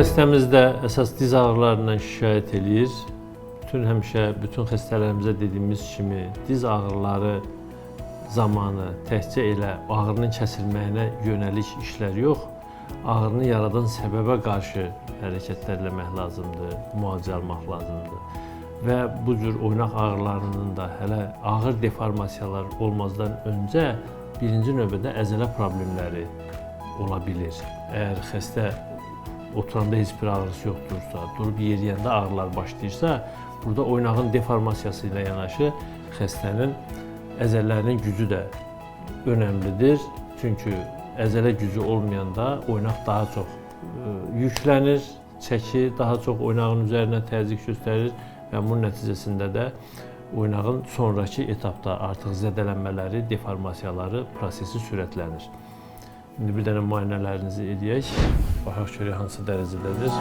Xəstəmiz də əsas diz ağrılarından şikayət eləyir. Bütün həmişə bütün xəstələrimizə dediyimiz kimi diz ağrıları zamanı təkcə elə ağrının kəsilməyinə yönəlik işlər yox, ağrını yaradan səbəbə qarşı hərəkətlər eləmək lazımdır, müalicə almaq lazımdır. Və bu cür oynaq ağrılarının da hələ ağır deformasiyalar olmazdan öncə birinci növbədə əzələ problemləri ola bilir. Əgər xəstə oturanda heç bir ağrısı yoxdursa, durub yeriyəndə ağrılar başlayırsa, burada oynağın deformasiyası ilə yanaşı xəstənin əzələlərinin gücü də önəmlidir. Çünki əzələ gücü olmayanda oynaq daha çox yüklənir, çəki daha çox oynağın üzərinə təzyiq göstərir və bunun nəticəsində də oynağın sonrakı etapda artıq zədələnmələri, deformasiyaları prosesi sürətlənir. İndi bir dənə müayinələrinizi eləyək. Baxaq görək hansı dərəcədədir.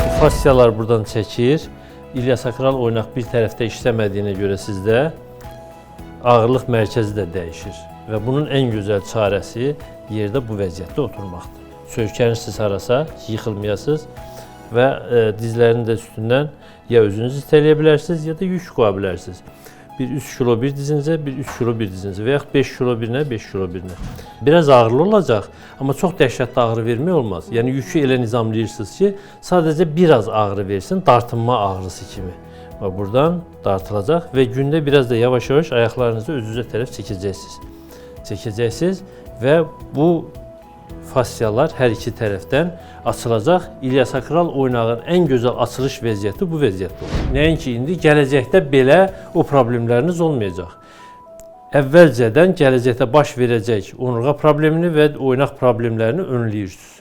Bu fasciyalar buradan çəkir. İlyasakral oynaq bir tərəfdə işləmədiyinə görə sizdə ağırlıq mərkəzi də dəyişir və bunun ən gözəl çarəsi yerdə bu vəziyyətdə oturmaqdır. Söykənirsiniz harasa, yıxılmayasınız və dizlərinin də üstündən ya özünüz itələyə bilərsiniz, ya da yük qoya bilərsiniz. Bir 3 kilo bir dizinizə, bir 3 kilo bir dizinizə və yaxud 5 kilo birinə, 5 kilo birinə. Biraz ağrılı olacaq, amma çox dəhşətli ağrı vermək olmaz. Yəni yükü elə nizamlayırsınız ki, sadəcə biraz ağrı versin, dartınma ağrısı kimi. Və buradan dartılacaq və gündə biraz da yavaş-yavaş ayaqlarınızı özünüzə tərəf çəkəcəksiniz. Çəkəcəksiniz və bu fasciyalar hər iki tərəfdən açılacaq. İlyasakral oynağın ən gözəl açılış vəziyyəti bu vəziyyətdə olur. Nəinki indi, gələcəkdə belə o problemləriniz olmayacaq. Əvvəlcədən gələcəkdə baş verəcək onurğa problemini və oynaq problemlərini önləyirsiniz.